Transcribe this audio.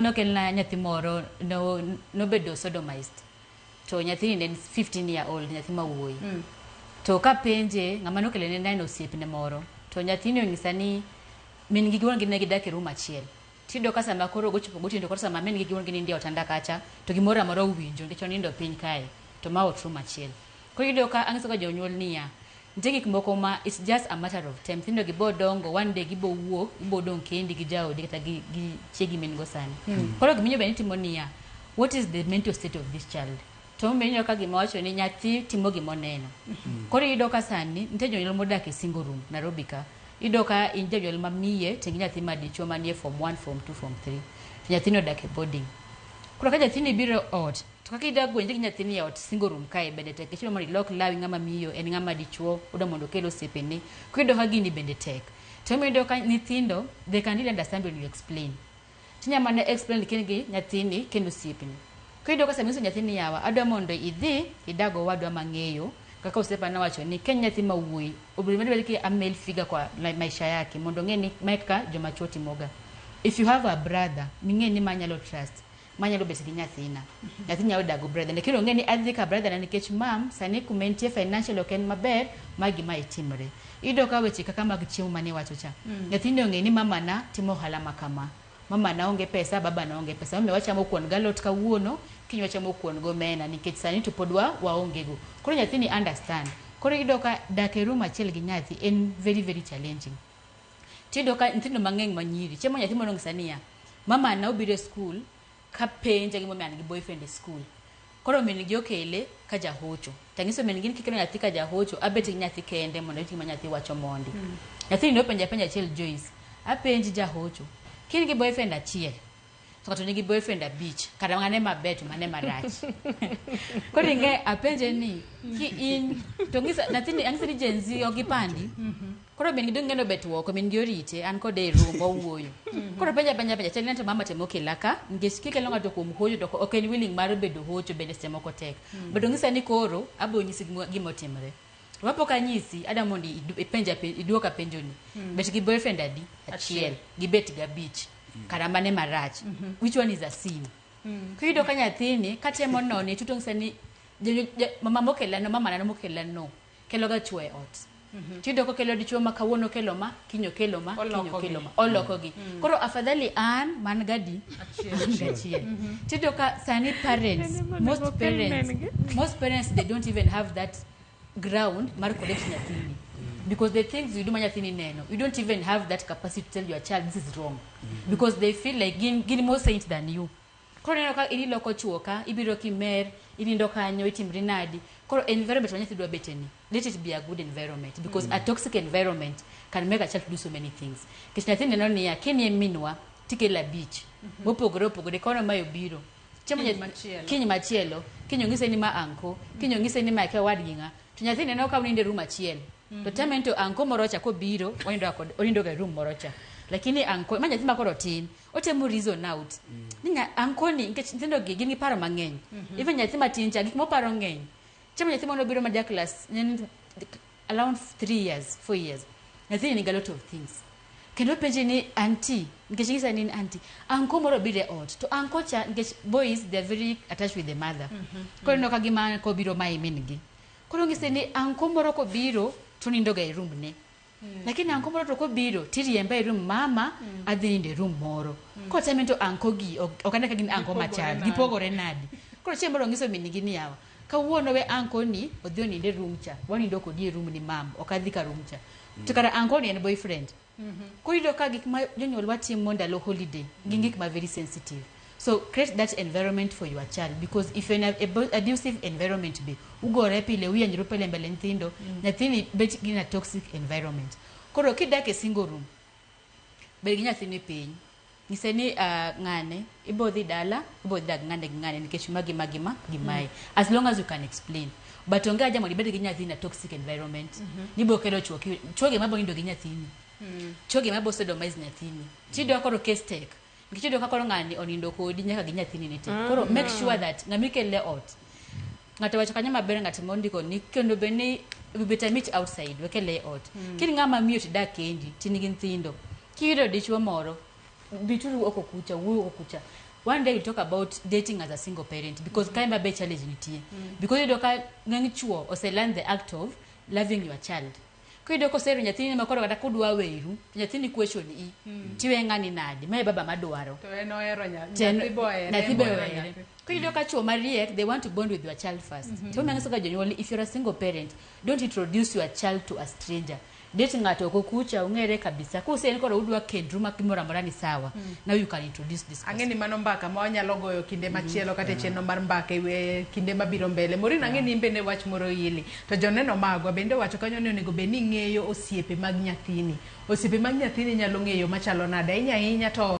Nokelna nyathi moro no, nobedo sodomized to nyathini ne en 15 year old, nyathi ma wuoyi. To kapenje, ng'ama nokele ne en osiepne moro, to nyathini onyisa ni min gi gi wuon gi ne gidak e room achiel. Tiyudo ka sama koro gochopo gotieno, koro sama min gi gi wuon gi nindo e otanda kacha, to gimoro amora owinjo nikech onindo piny kae to ma ot room achiel. Koro iyudo ka anyiso ga jonyuol niya, nitie gik moko ma it's just a matter of time. Nyithindo gi bo dongo, one day gibo wuok, ibo dong' kendi gi jaodi kata gi chiegi ma in go sani. Koro gima inyalo bedo ni itimo niya, what is the mental state of this child? To momiyo ineno ka gima wacho ni nyathi timo gima oneno. Koro iyudo ka sani nitie jonyuol modak e single room Nairobi ka. Iyudo ka in janyuol ma miye to in gi nyathi ma dichuo manie form 1, form 2, form 3. To nyathini odak e boarding. Koro ka nyathini biro ot, to kaka ida gwenje gi nyathini e ot single room kae bende tek. Nikech idwa mondo ilok lawi ng'ama miyo en ng'ama dichuo, odwa mondo okel osiepene. Koro iyudo ka gini bende tek. To emomiyo iyudo ka nyithindo, they can really understand when you explain. Tinya mana explain ken gi nyathini ken osiepni. Koro iyudo ka sama inyiso nyathini yawa, adwa mondo idhi idag owadwa mang'eyo, kaka osiepa nowacho ni ka en nyathi ma wuoyi, obedo madwa ki a male figure kwa maisha yake mondo ong'e ni mae kaka joma chuo timoga. If you have a brother ming'e ni ma anyalo trust, ma nyalo bet gi nyathina. Nyathi nyalo dago brother ne, lakini ong'e ni adhi ka brother na nikech mam sani kuma entie financial ok en maber, ma gima itimre. Iyudo ka weche kaka mag chiemo mane iwacho cha. Nyathini ong'e ni mama na timo ohala ma kama. Mama na onge pesa, baba na onge pesa. Omiyo wachamo kuon galot kawuono, kiny wachamo kuon gomena nikech sani to pod wa waonge go. Koro nyathini understand. Koro iyudo ka dak e room achiel gi nyathi en very very challenging. Tiyudo ka nyithindo mang'eny ma nyiri, chiemo nyathi moro onyisa niya, mama na obiro e school ka penja gimomiyo an gi boyfriend e school. Koro min gi okele ka jahocho. Tanyiso min gi ni kikelo nyathi ka jahocho, abet gi nyathi kende mondo awinj gima nyathi wacho mondi. Nyathini nopenja penjo achiel Joyce, apenji jahocho, ka in gi boyfriend achiel, to ng'ato nigi boyfriend abich, kara mane maber to mane marach? Koro ing'e apenje ni, ki in, to ng'isa, nyathini, ang'ise ni Gen Z ok gipandi. Koro min gi dong' ng'eno bet oko, min gi orite, an kode e room wawuoyo. Koro penja penja penja, chal ni to mama temo kela ka, nikech kikelo ng'ato kuom hocho to ok en willing mar bedo hocho bende seche moko tek. But ong'isa ni koro abo nyisi gima otimre. To kapok anyisi, adwa mondo ipenja iduoka penjo ni. Bet gi boyfriend adi? Achiel. Gibet gi abich. Kara mane marach? Which one is a sin? Kiyudo ka nyathini katemo none to ong'isa ni mama mokela no, mama na mokela no, kelo ga chuo e ot. Tiyudo kokelo dichuo ma kawuono okelo ma, kiny okelo ma, kiny okelo ma, olokogi. Koro afadhali an man gadi an gachiel. Tiyudo ka sani parents, most parents they don't even have that ground mar correct nyathini. Because the things you do ma nyathini neno, you don't even have that capacity to tell your child this is wrong. Because they feel like gin more saint than you. Koro ineno ka in iloko chuo ka, ibiro kimer, inindo kanyo, itimri nadi. Koro environment ma nyathi dwa bete ni, let it be a good environment. Because a toxic environment can make a child to do so many things. Nikech nyathi neno niya, kinie minwa, tikelo abich. Mopogore opogore, kono mae obiro. Chiemo Kiny machielo. Kiny machielo, kiny onyise ni ma anko, kiny onyise ni ma kia wadgi ng'a. To nyathi neno ka unindo e room achiel. To teme to anko moro cha kobiro, onindo kod onindo ga e room moro cha. Lakini anko, ma nyathi ma koro tin, otemo reason out. Ni nya anko ni, nikech nyithindo gi gin gi paro mang'eny. Even nyathi matin cha, gik moparo ng'eny. Chiemo nyathi moro obiro ma ja class, ne en around 3 years, 4 years. Nyathini nigi a lot of things. Kendo penje ni auntie, nikech ng'isa ni auntie, anko moro obiro e ot. To anko cha, nikech boys, they are very attached with the mother. Koro ineno ka gima anko obiro mayi min gi. Koro ng'ise ni anko moro kobiro, to onindo ga e room ne. Lakini anko moro to kobiro, tiriembe e room mama, adhi nindo e room moro. Koro teme to anko gi, ok ane ka gin anko machal, gipogore nadi. Koro chieng' moro ong'iso min gi ni yawa, kawuono we anko ni odhi onind e room cha, wanindo kodi e room ni mam, ok adhi ka room cha. To kara anko ni en boyfriend. Koro iyudo ka gik ma jonyuol watimo ndalo holiday gin gik ma very sensitive. So create that environment for your child, because if you're in a abusive environment be, ugore pile, uyanyoru pile mbele nyithindo, nyathini bet in a toxic environment. Koro kidak e single room, bed gi nyathini piny, nyise ni ng'ane, ibo dhi dala, ibo dhi dak ng'ane gi ng'ane nikech ma gi ma gi ma gi mae. As long as you can explain. But onge haja mondo ibed gi nyathi in a toxic environment. Nibo kelo chuo, chuo gi mabo nindo gi nyathini. Chuo gi mabo sodomize nyathini. Tiyudo koro case tek. Nikech iyudo ka koro ng'ani onindo kodi nyaka gi nyathini ni tek. Koro make sure that ng'ama ikele ot. Ng'ato wacho kanyo maber, ng'at mondiko ni kendo bed ni we better meet outside, wekele e ot. Kin ng'ama miyo tidak kendi, tin gi nyithindo. Kiyudo dichuo moro, bituru oko kucha, wuoyo oko kucha. One day we'll talk about dating as a single parent, because kae ma be challenge nitie. Because iyudo ka ng'eny chuo ose learn the act of loving your child. Kiyudo kosehero nyathini ma koro kata kudwa weru, to nyathini question i. Tiwe ng'ani nade? Mae baba madwaro. To en ohero Ten- nyathi bohere. nyathi be Ohero ohere. nyathi. Kiyudo ka chuo mariek, they want to bond with your child first. To manyiso ga jonyuol, if you're a single parent, don't introduce your child to a stranger. Date ng'ato oko kucha, ung'ere kabisa. Kusen koro udwa kendru ma gimoro amora ni sawa. Now you can introduce this person. Ang'e ni mano mbaka ma wanyalo goyo kinde machielo kata e chenro mar mbaka e kinde mabiro mbele. Maureen, ang'e ni in bende wach moro ili. To joneno magwa bende owacho kanyo ni onego bed ni ing'eyo osiepe mag nyathini. Osiepe mag nyathini nyalo ng'eyo machalo nade ahinya ahinya to